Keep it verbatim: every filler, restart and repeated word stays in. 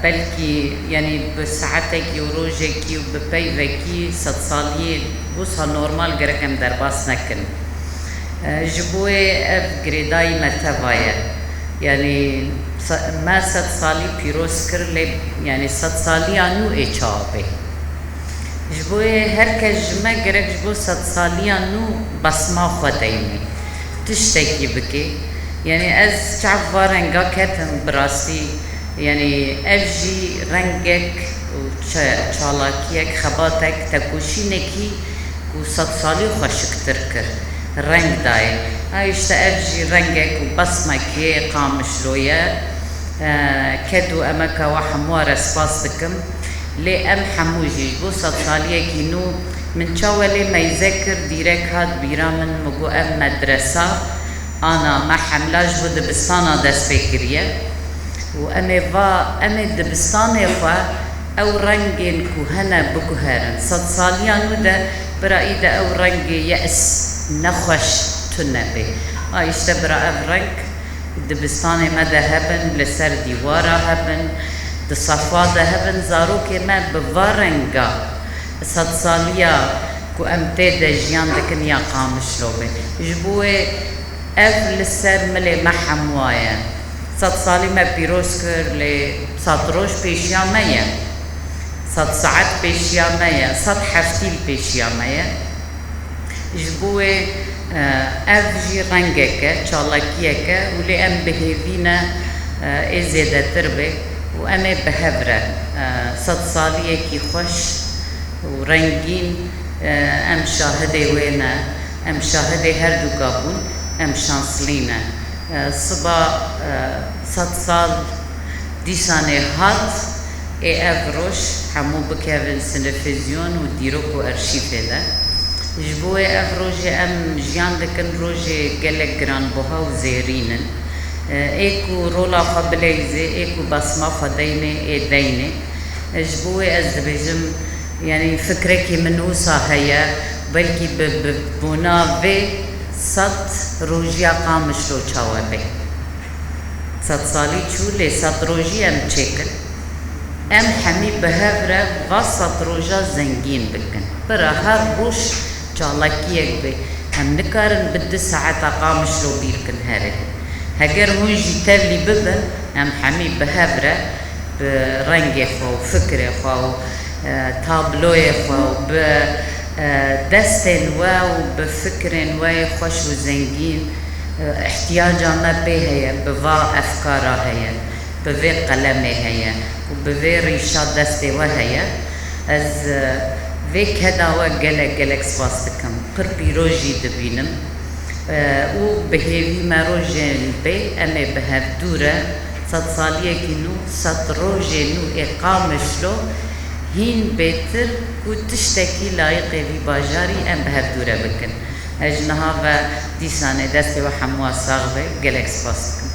Belkî, yanî bi saetekî û rojekî û bi peyvekî sedsaliyê wisa normal gerek em derbas nekin. Ji bo wê ev girêdayî me teva ye. Yanî se-, me sedsalî pîroz kir, lê yanî sedsaliya nû ê çawa bê? Ji bo wê her kes ji me gerek ji bo sedsaliya nû besma xwe deynê. Tiştekî bike. Yanî ez çav va renga ketim bi rastî. Yanî ev jî rengek û ça-, çalakiyek, xebatek, tekoşînekî ku sedsalî xweşiktir kir, reng dayê. Ha, îşte ev jî rengek û besmekê Qamişlo ye. E, ked û emeka we hemû re spas dikim. Lê em hemû jî ji bo sedsaliyekî nû, min çawa lê meyze kir, dîrek hat bîra min, min got ev medresa ana me hemla ji bo dibistana dest pê kiriye. Û em ê va, em ê dibistanê xwe ew rengên ku hene biguherin. Sedsaliya nû de bira î de ew rengê yeis, nexweş tune bê. A, îşte bira ev reng dibistanê me de hebin, li ser dîwara hebin, di sefa de hebin, zarokê me bi va renga sedsaliya ku em tê de jiyan dikin ya Qamişlo be. Ji bo wê ev li ser milê me hemûa ye. Sedsalî me pîroz kir, lê sed roj pêşiya me ye. Sed saet pêşiya me ye, sed heftî li pêşiya me ye. Ji bo wê, e, ev jî rengek e, çalakiyek e û lê em bi hêvî ne, e, ê zêdetir be û em ê bi hev re, e, sedsaliyekî xweş û rengîn, e, em şahidê wê ne, em şahidê her dûka bûn, em şanslî ne. E, siba, e, sed sal dîsanê hat, ê ev roj hemû bikevin sinifizyon û dîrok û erşîfê de. Ji bo wê ev rojê em jiyan dikin rojê gelek giranbuha û zêrîn in. E, ê ku rola xwe bileyzê, ê ku basma xwe deynê, ê deynê. E, ji bo wê ez dibêjim, yanî fikrekî min wisa heye, belkî bi, bi bona vê sed rojiya Qamişlo çawa bê. Sed salî çû, lê sed rojî em çêkin. Em hemî bi hev re va sed roja zengîn bikin. Bira her roj çalakiyek bê. Em nikarin bi du saeta Qamişlo bîr kin herê. Heger hûn jî tevlî bibin, em hemî bi hev re bi rengê xwe û fikrê xwe û, e, tabloyê xwe û bi, e, destên we û bi fikrên we yê xweş û zengîn, e, ihtiyaca me pê heye, bi va efkara heye, bi vê qelemê heye û bi vê rîşa destê we heye. Ez, e, vê keda we gelek gelek spas dikim. Pir pîroz jî dibînim. E, û bi hêvî me rojên bê, em ê bi hevdû re sedsaliyekî nû, sed rojê nû ê Qamişlo hîn bêtir ku tiştekî layiqê vî bajarî em bi hevdû re bikin. Ez ji niha ve dîsanê destê we hemûa sax be, gelek spas dikim.